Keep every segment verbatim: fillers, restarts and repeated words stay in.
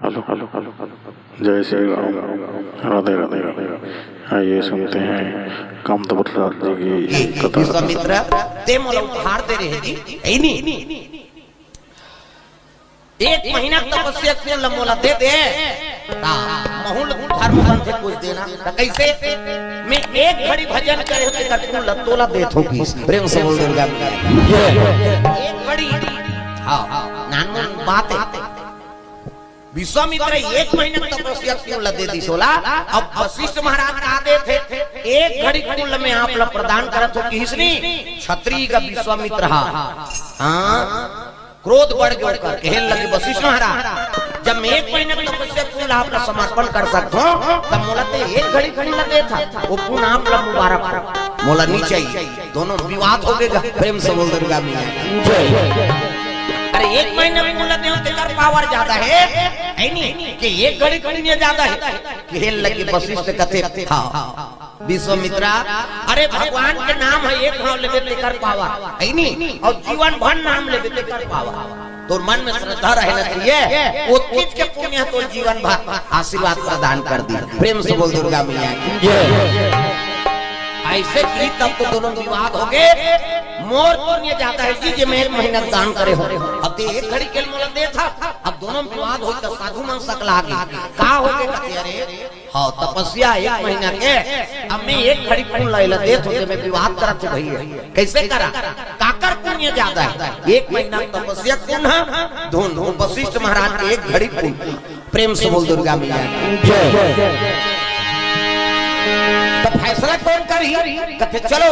Hello, hello, hello, hello. जय श्री राम। राधे, राधे। आइए, सुनते हैं कामदेव प्रसाद जी की कथा। विश्वामित्र, ते मोला उपहार दे रहे जी, है नी? एक महीना तपस्या के फल मोला दे दे, ता महूँ ल धर्म पंथ कुछ देना। त कैसे? मैं एक घड़ी भजन करे हों, तेकर फल तोला देत हों कि। प्रेम से बोल दुर्गा मैया। एक घड़ी। हाँ, नानमुन बात हे। विश्वामित्र एक महीना तपस्या के फल दे दिस ओला। अब वशिष्ठ महाराज का आदेश हे, एक घड़ी फल मैं आप ला प्रदान करत हों किहिस नी। क्षत्रिय का विश्वामित्र हा। हाँ, क्रोध बढ़ गयो ओकर, कहे लगे, "वशिष्ठ महाराज, जब मैं एक महीना तपस्या के फल आप ला समर्पण कर सकत हों, तब मोला ते एक घड़ी फल ला देथा, वो फल आप ला मुबारक हो, मोला नी चाहिए।" दोनों विवाद हो गे गा। प्रेम से बोल दुर्गा मैया की जय। अरे, एक महीना फल ला देहूँ, तेकर पावर ज्यादा हे, है नी? कि एक घड़ी फल ज्यादा हे। कहे लगे वशिष्ठ कथे, हाँ। विश्वामित्रा, अरे भगवान के नाम हे, एक घांव लेबे तेकर पावर, है नी? अउ जीवन भर नाम लेबे तेकर पावर। तोर मन में श्रद्धा रहना चाहिए, वो चीज के पुण्य तोर जीवन भर आशीर्वाद प्रदान कर दी। प्रेम से बोल दुर्गा मैया की जय। ऐसे की तब तो दोनों विवाद हो गे। मोर पुण्य ज्यादा हे जी, जे मैं एक महीना दान करे हों। अब ते एक घड़ी के मोला देथा, अब दोनों विवाद होई त साधु मन सकला गे। का हो गे कथे, अरे हाँ, तपस्या एक महीना के, अब मैं एक घड़ी फल ला एला देत हों, ते में विवाद करत हे भैया। कैसे करा? काकर पुण्य ज्यादा हे? एक महीना तपस्या के फल, धुन, वो वशिष्ठ महाराज के एक घड़ी फल। प्रेम से बोल दुर्गा मैया की जय। तो फैसला कौन करही? कथे, "चलो,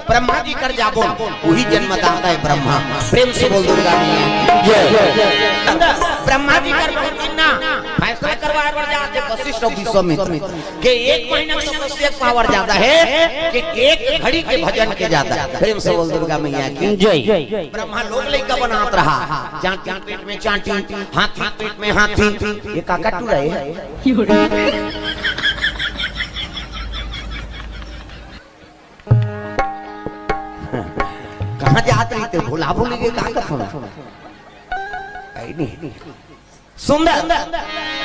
ब्रह्मा जी कर जाबो।" वही जन्मदाता हे ब्रह्मा। प्रेम से बोल दुर्गा मैया की जय। ब्रह्मा जी कर बहुत ना फैसला करवाए बर जाथे वशिष्ठ अउ विश्वामित्र के। एक महीना तपस्या के पावर ज्यादा हे कि एक घड़ी के भजन के ज्यादा। प्रेम से बोल दुर्गा मैया की जय। ब्रह्मा लोग लइका बनात रहा, चांटी पेट में चांटी, हाथी पेट में हाथी। ये काका टुरा हे? कहाँ जात रहिथे? भुला भुली गे का कथों? आई नहीं। सुंदर।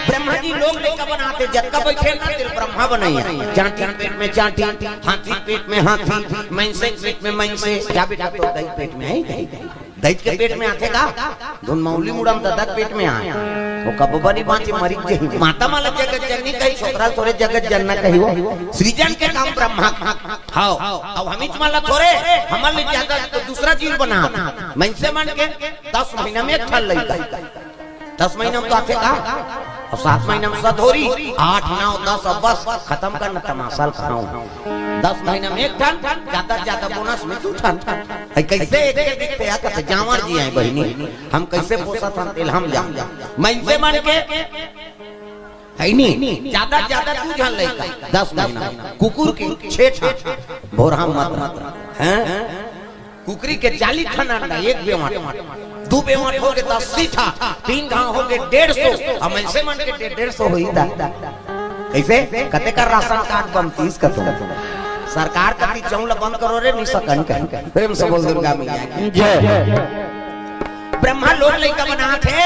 ब्रह्मा जी लोग लइका बनाथे, जतका बइठे ना, तेला ब्रह्मा बनइया। चांटी पेट में चांटी, हाथी पेट में हाथी, मइनसे पेट में मइनसे। जा बेटा, तोर दाई पेट में हे, दाई, दाई। दई के पेट में आथे का? धुन मौली मुड़म ददा के पेट में आय। वो कब बनी बाँचे, मरी जाही। माता मन ला जगत जननी कही, छोकरा ल थोरे जगत जनना कही। वो सृजन के काम ब्रह्मा के। हाँ, अब हमीच मन ला थोरे, हमर ले ज्यादा तो दूसरा जीव बना। मइनसे मन के दस महीना में एक ठन लइका। दस महीना में तो आथे का? अउ सात महीना में सत होरी, आठ, नौ, दस, अब बस, खतम करना तमाशा ल खाऊं। दस महीना में एक ठन, ज्यादा से ज्यादा बोनस में दू ठन। अई कइसे एक के दिखथे या कथे, जांवर जी आय बहिनी, हम कइसे पोसत हन, तेला हम जान। मइनसे मन के, हइ नी, ज्यादा से ज्यादा दू झन लइका, दस महीना में। कुकुर के छे ठन, भोरहा मत, हैं? कुकरी के चालीस ठन अंडा, एक बेंवट, दू बेंवट होगे त अस्सी ठा, तीन घांव होगे डेढ़ सौ, अउ मइनसे मन के डे-, डेढ़ सौ होही ता। कइसे? कतेक राशन कार्ड बनतिस कथों। सरकार कति चौं ल बंद करो रे, नी सकन कहि। प्रेम से बोल दुर्गा मैया की जय। ब्रह्मा लोग लइका बनाथे,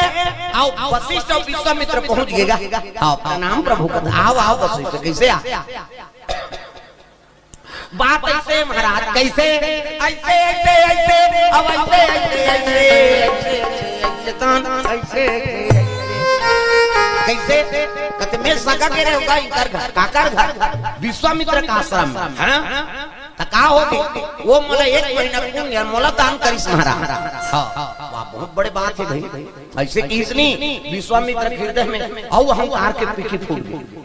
अउ वशिष्ठ अउ विश्वामित्र पहुंच गे गा। आओ, प्रणाम प्रभु, कथा, आओ, आओ वशिष्ठ, कइसे आ? बात अइसे महाराज, कइसे? अइसे, अइसे, अइसे, अब अइसे, अइसे, अइसे, अइसे, अइसे, तान, अइसे, कइसे? कथे में सगा के रहे होगा इनकर घर, काकर घर? विश्वामित्र का आश्रम, हाँ? त का होगे? वो मोला एक महीना पुण्य मोला दान करिस महाराज। हाँ, वाह, बहुत बड़े बात हे भाई। अइसे किहिस नी, विश्वामित्र के हृदय में अउ अहंकार के पीकी फूट गे।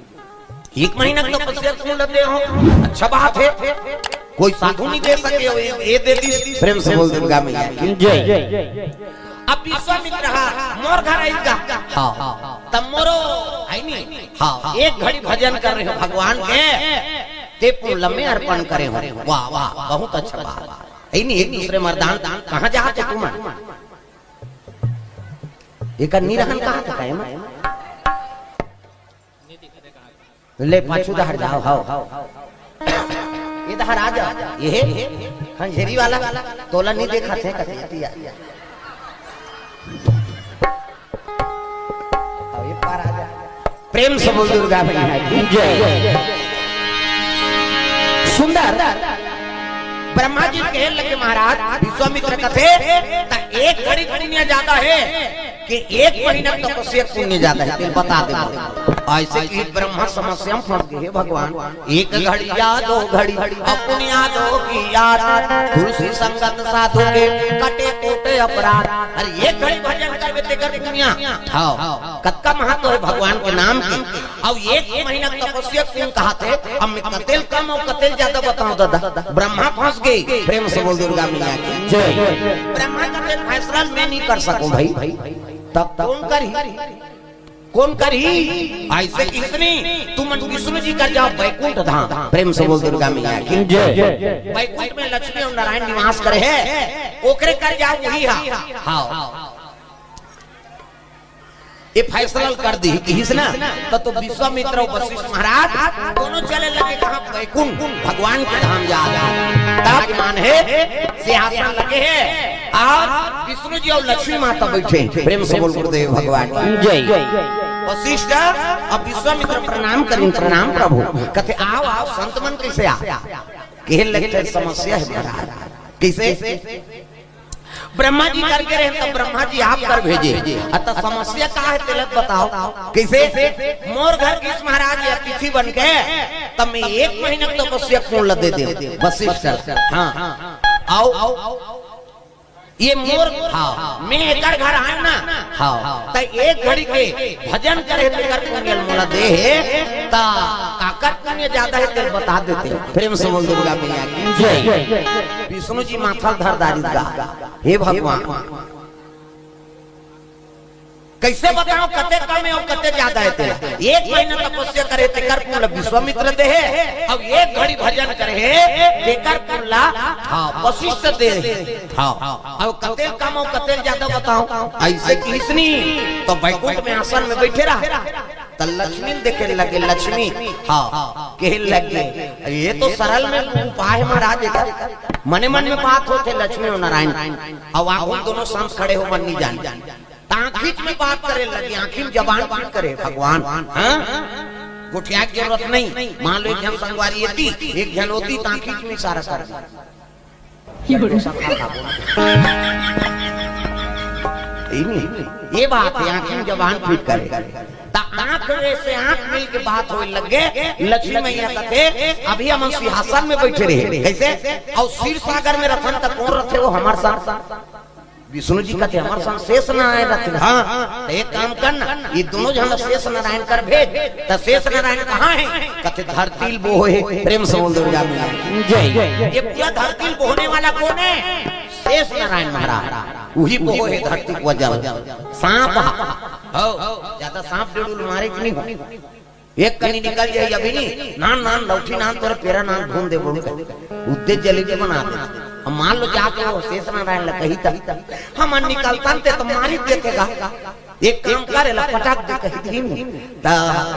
एक महीना के तपस्या तुम लगे हो, अच्छा बात हे, कोई साधु नहीं दे सके हो, ये, ये दे दी। प्रेम से बोल दुर्गा मैया की जय। अब विश्वामित्र हा मोर घर आइस गा, हाँ, त मोरो, हइ नी, हाँ, एक घड़ी भजन कर रहे हो भगवान के, ते फूल ल में अर्पण करे हो। वाह, वाह, बहुत अच्छा बात। हइ नी, एक दूसरे म वरदान, कहाँ जात हो तुमन? एकर निरहन कहाँ तक हे? ले, पाछू डहर जाव, हव। ए डहर आ जा। ये हे, खंजेरी वाला, तोला नी देखाथे, कथे, अति आ। अब ये प्रेम से बोल दुर्गा मैया की जय। सुंदर ब्रह्मा जी कहे लगे, महाराज विश्वामित्र कथे, त एक घड़ी पुण्य ज्यादा हे कि एक महीना तपस्या पुण्य ज्यादा हे, तेला बता दे। ऐसे कि ब्रह्मा समस्या में फंस गए, हे भगवान, एक घड़ी या दो घड़ी, अपुन यादों की याद, तुलसी संगत साधु के, कटे कोटे अपराध। अरे एक घड़ी भजन करबे तेकर पुनिया। हाँ, कतका महत्व हे भगवान के नाम के। अब एक महीना तपस्या क्यों कहा थे? अब मैं कतेल कम अउ कतेल ज्यादा बताऊं दादा? ब्रह्मा फंस गए। प्रेम से बोल दुर्गा मैया की जय। ब्रह्मा कतेल फैसला मैं नहीं कर सकूं भाई, तब कौन करही? कौन करही? ऐसे किसने? तुमन विष्णु जी कर जाओ बैकुंठ धाम। प्रेम से बोल दुर्गा मैया की जय। बैकुंठ में लक्ष्मी अउ नारायण निवास करे हे, ओकरे कर जाओ, वही हा। हाँ, ये फैसला कर दी किहिस ना, त तो विश्वामित्र अउ वशिष्ठ महाराज दोनों चले लगे कहाँ? बैकुंठ भगवान के धाम जा। तब मान हे सिंहासन लगे हे, आज विष्णु जी अउ लक्ष्मी माता बैठे हे। प्रेम से बोल गुरुदेव भगवान की जय। वशिष्ठ अउ विश्वामित्र प्रणाम करिन, प्रणाम प्रभु। कथे, आओ, आओ, संत मन कैसे आ? कहे लगे, समस्या हे महाराज। कैसे? ब्रह्मा जी करके रहे, तब ब्रह्मा जी आप कर भेजे। अतः समस्या का हे, तेला बताओ। कैसे? मोर घर गिस महाराज ये अतिथि बन के, तब मैं एक महीना तपस्या कोन ला दे दे? वशिष्ठ। हाँ, आओ। ये मोर, हाँ, मैं एकर घर आए ना, हाँ, त एक घड़ी के भजन करे तेकर पुण्य मोला दे हे, त काकर पुण्य ज्यादा हे, तेला बता देते। प्रेम से बोल दुर्गा मैया की जय। विष्णु जी माथा धर डारिस गा, हे भगवान, कैसे बताओ, कते कम हे अउ कते ज्यादा हे तेला? एक महीना तपस्या करे तेकर पुण्य विश्वामित्र दे हे, अउ एक घड़ी भजन करे हे तेकर पुण्य, हाँ, वशिष्ठ दे हे। हाँ, अब कतेल कम अउ कतेल ज्यादा बताओ, ऐसे किहिस नी, त बैकुंठ में आसन में बैठे रहा। त लक्ष्मी देखे लगे, लक्ष्मी, हाँ, कहे लगे, ये तो सरल में उपाय हे महाराज, एकर मने मन में बात होथे लक्ष्मी अउ नारायण, अउ आगू दोनों संत खड़े हो मन नहीं जान। त आँखीच में बात करे लगे, आँखी में जबान बात करे, भगवान, हाँ? गोठिया के जरूरत नहीं। मान लो एक झन संगवारी एती, एक झन ओती, त आँखीच में इशारा कर दे। ये बात हे, आँखी में जबान फिट करे। त आँख में से आँख मिल के बात होए लगे, लक्ष्मी मैया कथे, अभी हमन सिंहासन में बैठे रहे, कैसे? अउ क्षीर सागर में रथन त कोन रथे, वो हमर साथ। विष्णु जी कथे, हमर संग शेष नारायण रथे। हाँ, त एक काम कर ना, ये दोनों झन ला शेष नारायण कर भेज। त शेष नारायण कहाँ हे? कथे, धरती ल बोहे। प्रेम से बोल दुर्गा मैया की जय। ये पूरा धरती ल बोहने वाला कोन हे? शेष नारायण महाराज। वही बोहे धरती के वजन। सांप हा। हो, ज्यादा सांप डेड़ूल मारे कि नहीं हो? एक कनी निकल जाही अभी नी, नान नान लौठी नान तोर पेरा नान भून दे बोल के। उद्दे जलेबी बना दे। अब मान लो जाके वो शेष नारायण ला कही त, हमन निकलतन ते त मारी देथे गा। एक काम कर, एला पटक दे कही दीन। त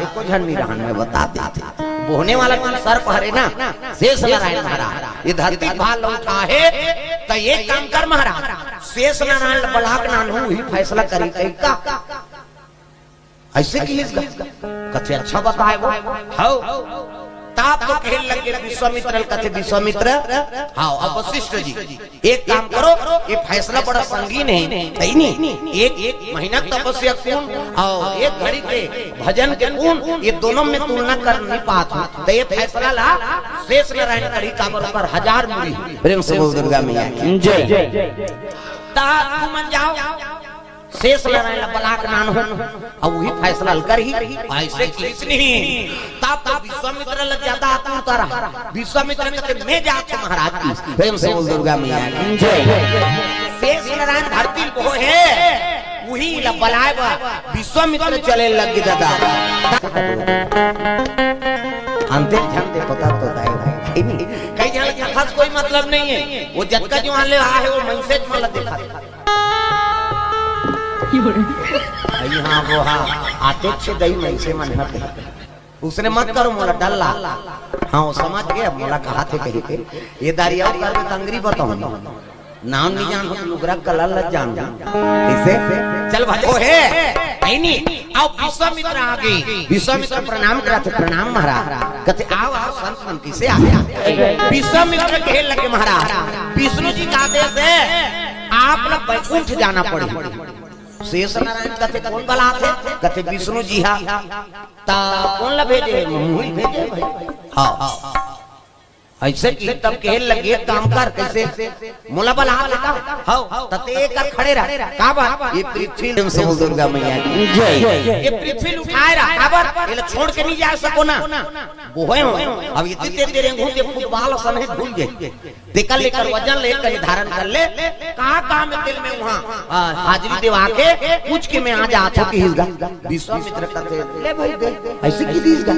एको झन नी रहन, मैं बता देथे। बोहने वाला कोई सर्प हरे ना, शेष नारायण महाराज। ये धरती भार लौटा हे, त एक काम कर महाराज, शेष नारायण ला बलाक नान हूँ, वही फैसला करी कही का। ऐसे किहिस गा? कथे अच्छा बताए वो। हव। तब तो कहे लगे विश्वामित्र ल, कथे विश्वामित्र, हाँ, अब वशिष्ठ जी, एक काम करो, ये फैसला बड़ा संगीन हे, सही नहीं? एक, एक महीना तपस्या कोन, अउ एक घड़ी के भजन के कोन, ये दोनों में तुलना कर नहीं पात हूँ। त ये फैसला ला शेष नारायण करी, काबर ओकर हजार मुड़ी। प्रेम से बोल दुर्गा मैया की जय। त तुमन जाओ, शेष नारायण ला बलाक नान हूँ, अउ वही फैसला ल करही। ऐसे किहिस नहीं, तब तो विश्वामित्र ला ज्यादा आतुरता रहा। विश्वामित्र कथे, मैं जात हूँ महाराज की। प्रेम से बोल दुर्गा मैया की जय। शेष नारायण धरती ल बोहे, वही ला बलाए बर विश्वामित्र चले लगे दादा। अंते झन दे पता तो दाई भाई। कई झन कथा से कोई मतलब नहीं हे, वो जतका जो आले आ हे, वो मनसे मन ला देखा। अई हाँ, वो हाँ, आते छे दई मनसे मन हर दे। उसने मत करो मोला डल्ला। हाँ, वो समझ गए, अब मोला कहा थे कही के। ये दारी अउ करबे त अंगरी बताऊँ। नाम नहीं जान हो तो लुगरा कलर लग जान हो। इसे चल भाई, ओ हे, नहीं, नहीं। अउ विश्वामित्र आगे, विश्वामित्र प्रणाम करत हे, "प्रणाम महाराज।" कथे, "आओ, आओ, संत मन कइसे आ।" विश्वामित्र कहे लगे, "महाराज, विष्णु जी के आदेश हे, आप ला बैकुंठ जाना पड़ही।" शेष नारायण कथे, "कोन बलात हे?" कथे, "विष्णु जी हा।" "त कोन ला भेजे हे?" "मुही भेजे हे भाई।" "हाँ।" अइसे कि तब कहे लगे, "एक काम कर।" "कइसे?" "मोला बलात हे का?" "हव।" "त तें एक खड़े रह।" "काबर?" "ये पृथ्वी।" प्रेम से बोल दुर्गा मैया की जय। "ये पृथ्वी उठाए रह।" "काबर?" "एला छोड़ के नइ जा सकों ना।" "बोहे हो, अब इतनी तेरे रेंगहूं ते फुटबॉल असन हे, भूल गे।" "तेकर ले, एकर वजन ले, कहीं धारण कर ले।" "का काम हे तेला मैं उहां, आ, हाजिरी देवा के पूछ के मैं आ जात हों," किहिस गा। विश्वामित्र कथे, "ले भाई दे।" अइसे कहि दिस गा।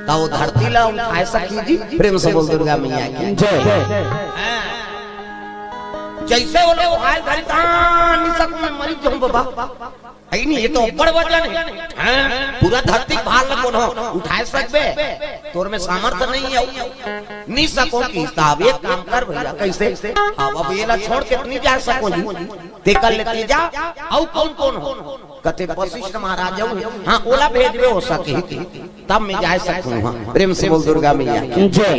"त ओ धरती ला उठाए सकही जी?" प्रेम से बोल दुर्गा मैया की जय। जइसे ओ लोग उठाए धरी, "हाँ, नइ सकूं, मैं मरी जाहूं बाबा।" हइ नी, ये तो बड़ वजन हे। हाँ, पूरा धरती के भार ला कोनो उठाए सकबे? तोर में सामर्थ्य नइ हे। "नइ सकों" किहिस। "त अब एक काम कर भइया।" "कइसे?" "अब, अब एला छोड़ के नइ जा सकों जी।" "तेकर ले तें जा।" "अउ कोन कोन हो?" कथे, "वशिष्ठ महाराज अउ हे।" "हाँ, ओला भेजबे, हो सके तब मैं जा सकूं।" हाँ, प्रेम से बोल दुर्गा मैया की जय।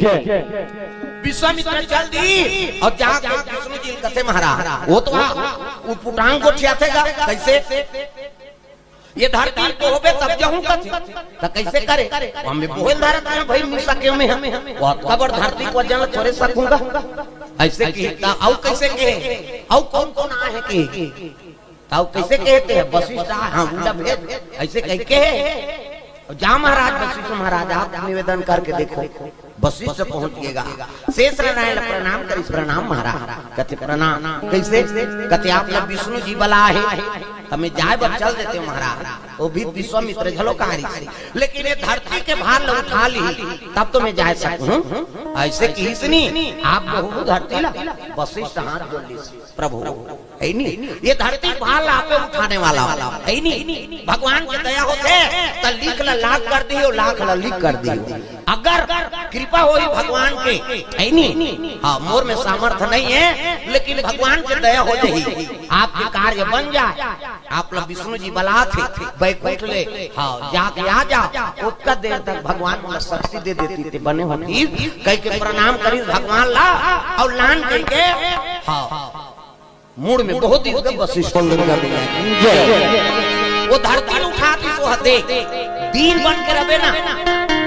विश्वामित्र चल दिस अउ जाके विष्णु जी ल कथे, "महाराज, ओ तो आ, ओ पुटांग गोठियाथे गा, कइसे?" "ये धरती ल बोहबे तब जाहूं कथे।" "त कइसे करे?" "ओ में बोहे ल धरत हे भाई, नइ सकेंव मैं।" "ओ अतका बड़ धरती के वजन ल थोरे सकूं गा।" अइसे किहिस। "त अउ कइसे कहे?" "अउ कोन कोन आए हे?" किहिस। "त अउ कइसे कहे तें?" "वशिष्ठ आए हे।" "हाँ, ओला भेज।" अइसे कहिके, "जा महाराज, वशिष्ठ महाराज, आप निवेदन करके देखो।" वशिष्ठ पहुंच गे गा। शेष नारायण ला प्रणाम करिस, "प्रणाम महाराज।" कथे, "प्रणाम।" "कइसे?" कथे, "आप ला विष्णु जी बलाए हे, त मैं जाए बर चल देतेंव महाराज।" ओ भी विश्वामित्र घलो कहारिस, "लेकिन ये धरती के भार ला उठा लिही, तब तो मैं जाए सकहूं।" अइसे किहिस नी, "आप बोहबो धरती ला?" वशिष्ठ हाथ जोड़ लिस, "प्रभु, हइ नी, ये धरती भार ला आपे उठाने वाला हो, हइ नी? भगवान के दया होथे, त लिख ला लाख कर दिही, लाख ला लिख कर दिही। अगर कृपा होही भगवान के, हइ नी? हाँ, मोर में सामर्थ्य नइ हे, लेकिन भगवान के दया हो जाही, आपके कार्य बन जाए, आप ला विष्णु जी बलात हे, बैकुंठ ले, हाँ, जाके आ जाओ।" ओतका देर तक भगवान मोला शक्ति दे देतिस, ते बने होतिस, कहिके प्रणाम करिस भगवान ला, अउ लान कहिके, हाँ, मुड़ में बोह दिस गा वशिष्ठ। बोल दुर्गा मैया की जय। ओ धरती ल उठा दिस, ओ हते दीन बन के रबे ना,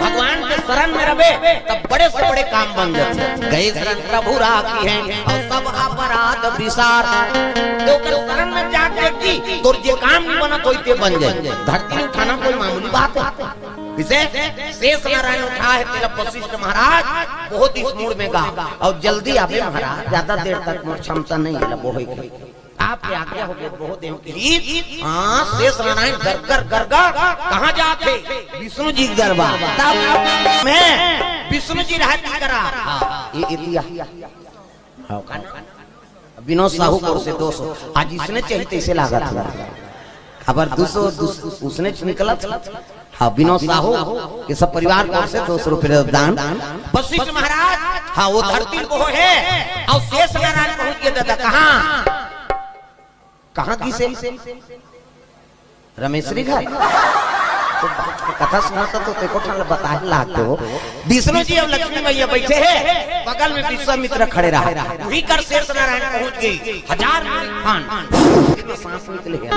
भगवान के शरण में रबे, तब बड़े से बड़े काम बन जाथे। "गए शरण प्रभु राखिहैं, अउ सब अपराध बिसार।" त ओकर शरण में जाके जी, तोर जे काम नइ बनत होही, ते बन जाही। धरती ल उठाना कोई मामूली बात हे? कइसे? शेष नारायण उठाए हे तेला वशिष्ठ महाराज बोह दिस मुड़ में गा, "अउ जल्दी आबे महाराज, जादा देर तक मोर क्षमता नइ हे एला बोहे के।" आपके आज्ञा होगे, बोह देंव किहिस। हाँ, शेष नारायण गरगर गरगर कहाँ जात हे? विष्णु जी के दरबार। तब में विष्णु जी रहत हे करा। हाँ, ये, ये दिया। हाँ, का ना? विनोद साहू कोर से दो सौ। आज इसने चाहिए तइसे लागत हे। अबर दो सौ, दूस-, उसने निकलत हे। हाँ, विनोद साहू के सब परिवार कोर से दो सौ रुपया दान। वशिष्ठ महाराज, हाँ, ओ धरती ल बोहे हे, अउ शेष नारायण पहुंच गे दादा। कहाँ? कहाँ गिसे? रमेशरी घर। तो कथा सुनत हस तो तेको ठन ल बताए लागत हे। विष्णु जी अउ लक्ष्मी मैया बइठे हे, बगल में विश्वामित्र खड़े रहा। उही कर शेष नारायण पहुंच गे। हजार मुड़ी फान। सांप निकले हे,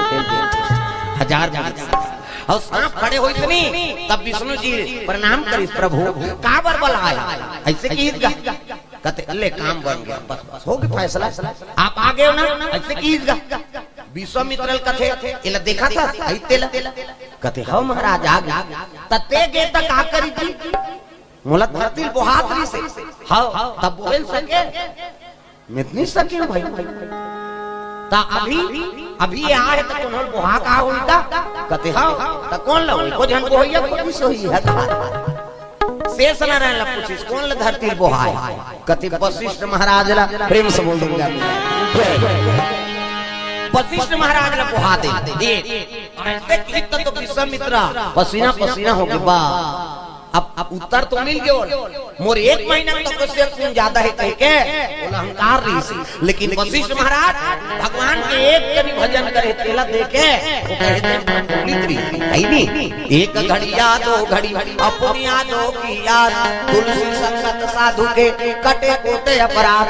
हजार मुड़ी। अउ सांप खड़े होइस नी, तब विष्णु जी प्रणाम करिस, "प्रभु, काबर बलाए?" अइसे किहिस गा। कथे, "ले, काम बन गे, बस, बस, होगे फैसला। आप आ गेव ना?" अइसे किहिस गा। विश्वामित्र ल कथे, "एला देखत हस, अइते ला।" कथे, "हव महाराज, आ गे।" "त तें गे त का करिस जी?" "मोला धरती ल बोहात रहिसे।" "हव, त बोहे ल सके?" "मैं नइ सकेंव भाई।" "त अभी, अभी ये आए हे त कोनो ल बोहा के आए होही का?" कथे, "हव।" "त कोन ल होही?" "एको झन बोहइया कोई होही हे।" शेष नारायण ला पूछिस, "कोन ल धरती ल बोहाए?" कथे, "वशिष्ठ महाराज ला।" प्रेम से बोल दुर्गा मैया की जय। वशिष्ठ महाराज ला बोहा दे। ये, अइसे किहिस त विश्वामित्र पसीना पसीना होगे बा। अब, अब उत्तर तो मिल गयो। मोर एक महीना तपस्या गुण ज्यादा हे कहिके ओला अहंकार रहिस। लेकिन वशिष्ठ महाराज भगवान के एक कनी भजन करे तेला देखे, वो कहे थे, "प्रफुल्लित रही, है नी? एक घड़ी याद, दो घड़ी अपनी यादों की याद, तुलसी संगत साधु के कटे कोटे अपराध।"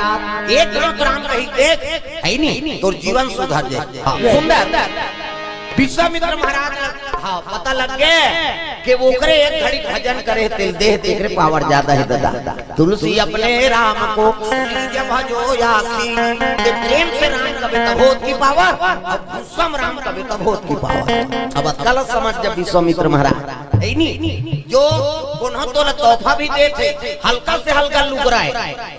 एक घड़ी राम कही देख, है नी? तोर जीवन सुधर जाए। हाँ, सुंदर। विश्वामित्र महाराज, हाँ, पता लग गए कि ओकरे एक घड़ी भजन करे, तेल देह तेकरे पावर ज्यादा हे दादा। तुलसी अपने राम को निज भजो आखी। जे प्रेम से राम कबे तब होत की पावर, अउ गुस्सा म राम कबे तब होत की पावर। अब अतका ल समझ जब विश्वामित्र महाराज, है नी? जो कोनो तोला तोहफा भी देथे, हल्का से हल्का लुगरा हे,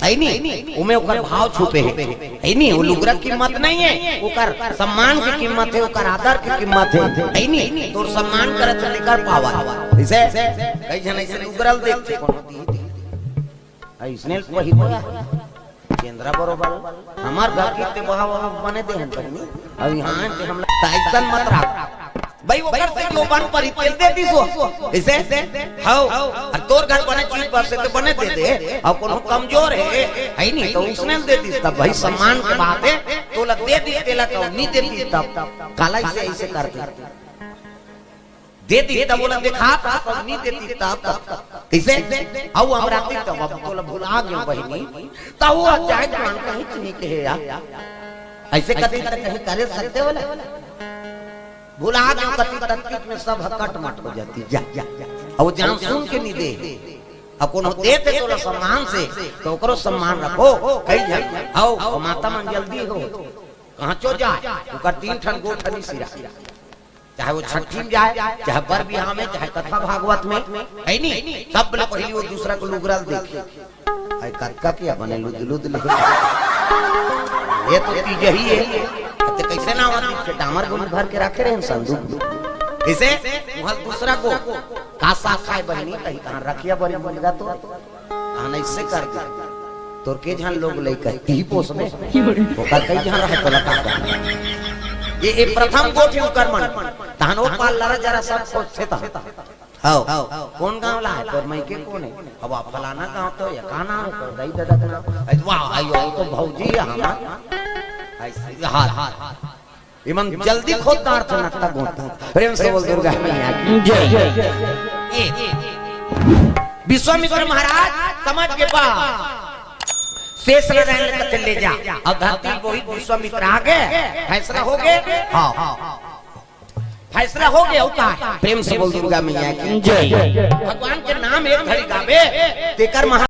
है नी? ओमे ओकर भाव छुपे हे। है नी? वो लुगरा कीमत नहीं है, ओकर सम्मान की कीमत है, ओकर आदर की कीमत है। है नी? तोर सम्मान करत हे, लेकर पावर। जैसे कई झन ऐसे लुगरा ल देखथे, कोनो दी, दी। ऐसने वही बोला। केंद्रा बरोबर। हमार घर की ते बहा, बहा बने दे हम बहिनी। अब यहाँ ते हम ताइसन मत रख। भाई, ओकर से जो बन परी तेल दे दिस हो। इसे? हौ। अउ तोर घर बने चीज बर से तो बने दे दे। अउ कोनो कमजोर हे, है नी, तो उसने दे दिस तब भाई सम्मान के बात हे, तोला दे दिस, तेला तो नी दे दिस तब। काला इसे ऐसे करथे। दे दिस तब ओला देखा था, तब नी दे दिस तब। इसे? अउ हमरा ती तब अब तोला भुला गयो बहिनी। तो वो जाए जान कहीं चुनी के हे यार। ऐसे कभी तक कहीं करे सकते हो ना? भुला दो कति तत्कित में सब ह कट मट हो जाती। जा, जा, जा। अब वो जान सुन के नी दे। अब कोनो देथे तोला सम्मान से, तो ओकरो सम्मान रखो। कई झन, आओ, माता मन जल्दी हो। कहाँ चो जाए? ओकर तीन ठन गोठनी सिरा। चाहे वो छठी में जाए, चाहे बर बिहाव में, चाहे कथा भागवत में, है नी? सब ले पहली वो दूसरा को लुगरा ल देखे। आई कतका के बने लुद लुद ले। ये तो तीज ही है। ते कैसे ना होती? डामर गोली भर के रखे रहे संदूक। इसे वहाँ दूसरा को का साग खाए बहिनी, कहीं कहाँ रखिया बड़ी मुलगा तो। कहाँ नहीं से कर दे। तोर के झन लोग लइका ही पोसबे। ओकर कई झन रहे तोला का कर। ये, ये प्रथम गोठ हे ओकर मन। तहन ओ पाल लरा जरा सब सोचथे तहन। हौ, कोन गांव ला हे? तोर मइके कोन हे? अब आप फलाना गांव तो, ये का नाम हे तोर दाई ददा के नाम? अरे वाह, आयो, वो तो भौजी हे हमार। ऐसे, हाँ, हाँ। इमन जल्दी खोद डारथे नत्ता गोता। प्रेम से बोल दुर्गा मैया की। जय। ए, विश्वामित्र महाराज समझ के बा। शेष नारायण कथे ले जा। अब धरती वही विश्वामित्र आ गए, फैसला हो गए। हाँ, हाँ। फैसला हो गया, होता है। प्रेम से बोल दुर्गा मैया की। जय। भगवान के नाम एक घड़ी गावे, तेकर महा